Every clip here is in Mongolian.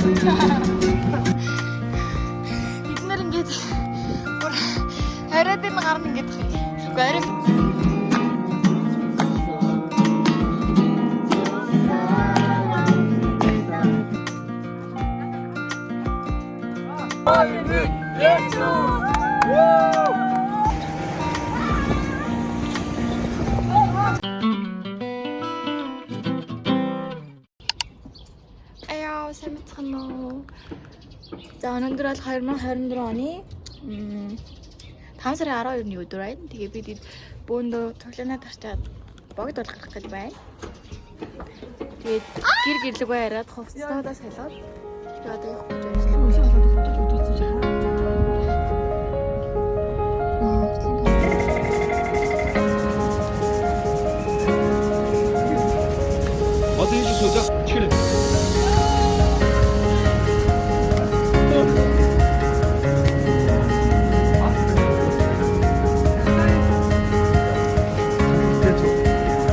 Бид нэр ингээд бүр орой дээр нь гарна ингээд юм. Үгүй орой. Аяа, сайн мэцхан уу. За, өнөөдөр бол 2024 оны 5 сарын 12-ны өдөр байна. Тэгээ бид эд бөөндөө цуглаанаа тарчаад богд бол гарах гэж байна. Тэгээд гэр гэрлэгөө яриад хувцснуудаа солиод тэгээ одоо явах гэж байна. Одоо энэ сууж чихэр.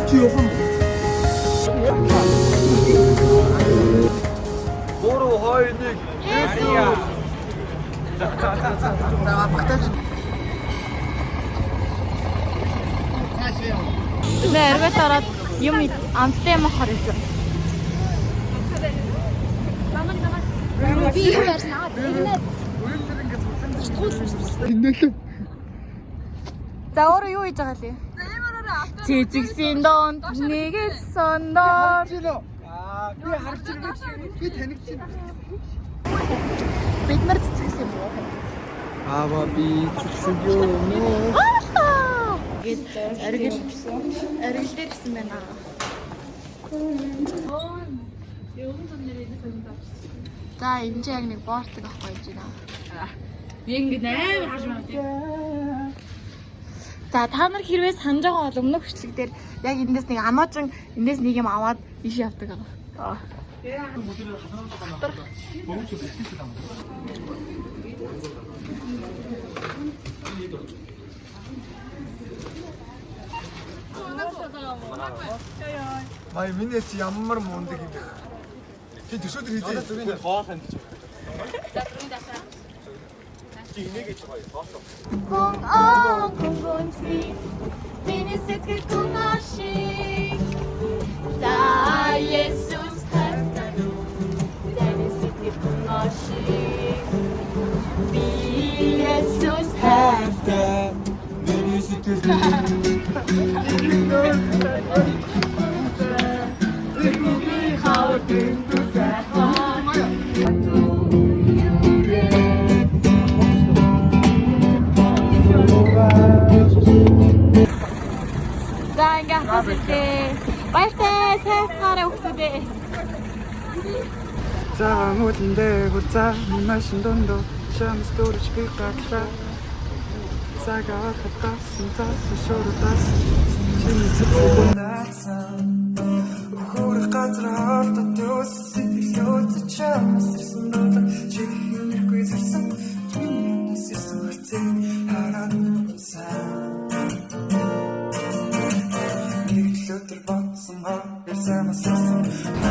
Чи явах уу? 3 2 1. Есүс. За багтаач. Би аргиад ороод юм амттай юм авахар гэж байна. Би юу ярьсан аа тэгнэ. Инээлээ. За, өөрөө юу хийж байгаа лээ? Цэцэгсийн донд нэг л сондоор. Би харж ирмээ. Би танигч. Бид нар цэцэгсэн юм уу? Аава би цэцэг юм уу? Гээд оргил оргил дээр гисэн байна. За, энэ чинь яг нэг боортлог авах гэж байна. Яг ингэ амар харж байна тийм. За, та нар хэрвээ санаж байгаа бол өмнөх хөшлөг дээр яг эндээс нэг ануучин эндээс нэг юм аваад иш явдаг байгаа. Май миний чи ямар мундаг юм бэ? Чи төшөөдөр хийзээ. Хоол хандчих. Гүн оо гүн гүнзгий миний сэтгэл гүн ашиг. За, Есүс хайртай рүү миний сэтгэл гүн ашиг. Би Есүс хайртай. Миний сэтгэл. За, ингээ автобус ирлээ. Баяртай, сайн цаарай хүүхдүүдээ. За мөлөндөө гүрцаа машин дондо чамс дөрж би гатлаа. Цагаа татсан цаасан шурдас чиний цэцэг. Хөр газар хоолтой төс сэтгэл өөц чамс ирсэн дуудлага чи хинэрхгүй зэрсэн миний юмнаас ирсэн хэцээ хараад унсан. Нэг л өдөр бодсон хоёр самассан.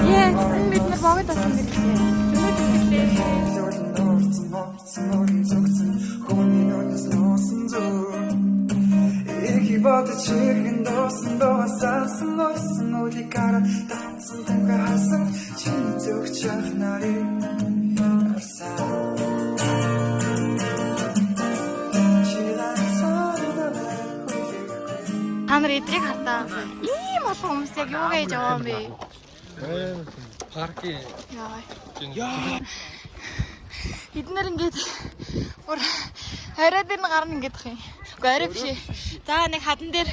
Yes, бид нар богд болсон гэрлээ. Лөлн дурдсан морцсон өөрийн зүгцэн хүний нүднээс нуусан зүр. Ихи бодож хэрхэн дуусан дууссан уусан үлийг хараад татсан тамхи хасан чиний зүг чах нарыг харсан. Чи ганцаар намайг хүлээхгүй. Та нар эдрийг хартаа. Ийм олон хүмүүс яг юу гэж яваа юм бэ? Паркийн Яа. Бид нар ингээд бүр орой дээр нь гарна ингээд юм. Үгүй орой биш ээ. За, нэг хадан дээр.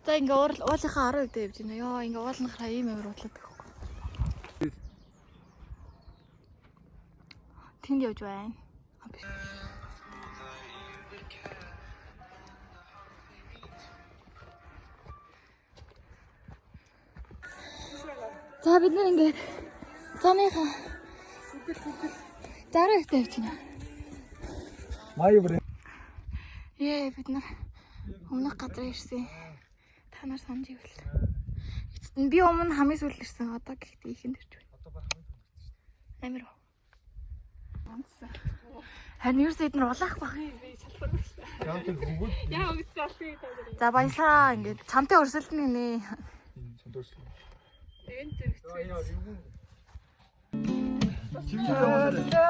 За, ингээ уурал уулынхаа 10% дээр явж байна. Йоо, ингээ уулын хараа ийм амар уудлаад байгаа байхгүй. Тэнд явж байна. А, биш. За, бид нар ингээд замынхаа 60% явж байна. Маяг бүр. Ее, бид нар өмнөх газар ирсэн. Та нар санаж ивэл. Эцэст нь би өмнө хамгийн сүүлд ирсэн. Одоо гэхдээ ихэнд ирж байна. Одоо баг хамгийн түрүүнд ирсэн шүү дээ. Амар уу. Харин ерөөсөө эднэр улаах бах. Яг тэр хөнгөн Яа өгсөн алхыг тавьж. За баярлалаа. Ингээд чамтай өрсөлдөнө гинэ. энэ чамд өрсөлдөн. Энэ зэрэгцээ.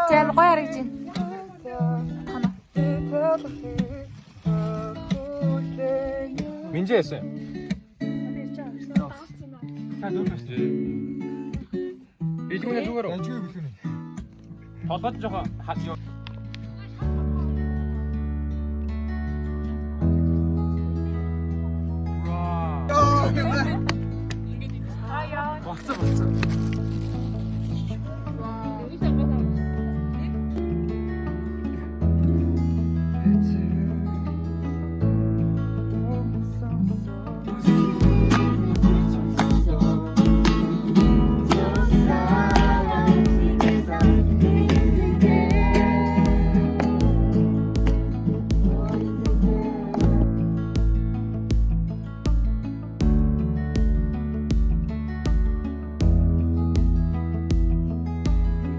За амар гоё харагдаж байна. 민재 했어요. 자, 누구 일본에 누구로? Ажгүй бэлгэнэ. толгойд жоохон хаа. Багцаа багцаа.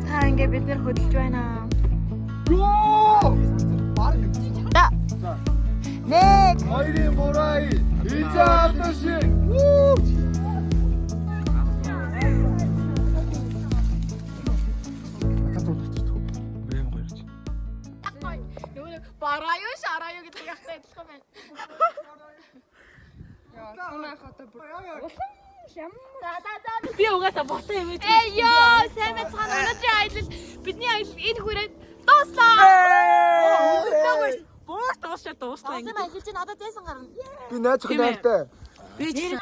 Та ингээд бид нэр хөдөлж байна. Йоо! Баг. За. Нэг. Хоёрын бурай. Изаа алдаши. Вүү! Надад дурдчихдаг. Бэм гоё ирж. Нөгөө нэг бараю шараю гэдэг яхтай адилхан байна. Би угаасаа ботоо юм. Эй ёо, сайн байцгаана. Өнөөдрийн аялал бидний аялал энэ хүрээд дууслаа. Буур дуусчаа дууслаа Сайн аялал чинь одоо зайсан гарна. Би найз охин найртай. Би ч гэсэн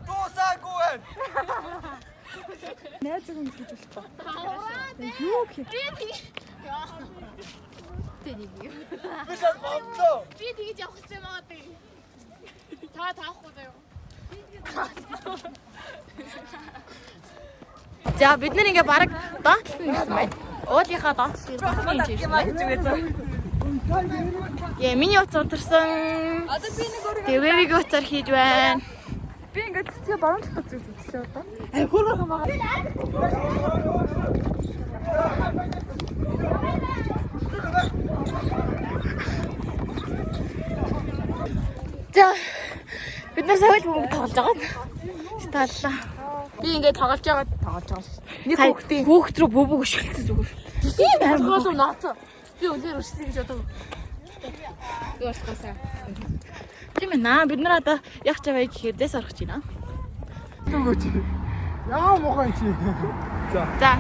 Дуусаагүй байна. Найз охин гэж болохгүй. Юу гэх юм? Би шал гомдлоо. Би тэгэж явах хэрэгтэй байгаа даа. Та таахгүй заяа. За бид нэр ингээ бараг доотлол нь гэсэн байна. Уулынхаа доотлолыг доотлолын хийж байна. Яа, миний утас унтарсан. Одоо би нэг өөр. Тэгээ вебиг утсаар хийж байна. Би ингээд цэцгээ баруун талд зүг зүтлээ одоо. За бид нар савил бөмбөг тоглож байгаа. Тааллаа. би ингээд тоглож байгаа тоглож байгаа. Нэг хүүхдийн хүүхд рүү бөмбөг өшгөлтсөн зүгээр. Тийм амар Гол нооцоо. Би өнөр өрсөлдөж гэж бодов. Би болохгүйсэн. Тийм ээ наа бид нар одоо яг чаваа гэхээр зэс орох гэж байна. Нүгөө чи. Яа мохой чи. За. За.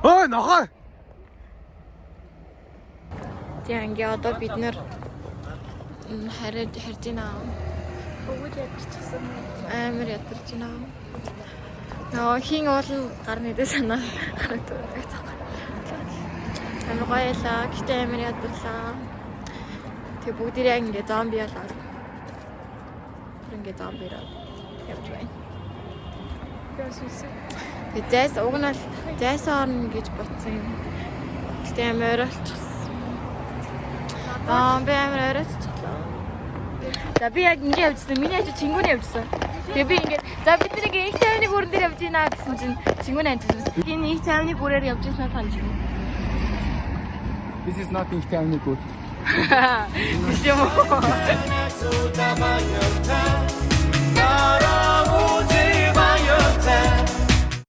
Ой, нохой. Тийм ингээ одоо бид нэр харж харж байна. Өвөл ядарчихсан байна. Амар ядарч байна. Нөө хин уул гарны дэ санаа харагдав. Амар гоёлаа. Гэтэ амар ядарлаа. Тэг бүгдээрээ яг ингээ зомби болоод. Тэр ингээ зомбироо явж байна. Тэг зайс уг нь бол зайсан орно гэж бодсон юм. Гэтэ амар ойролцсон. Аа би амар ойролцлоо. За би яг ингэ явжсан. Миний хажуу чингүүн явжсан. Тэгээ би ингэ за бид нэг их тайвны гүрэн дээр явж гинэ гэсэн чинь чингүүн амжсан. Энэ их тайвны гүрээр явж ирсэн санаж байна. This is not их тайвны гүр. Биш юм уу?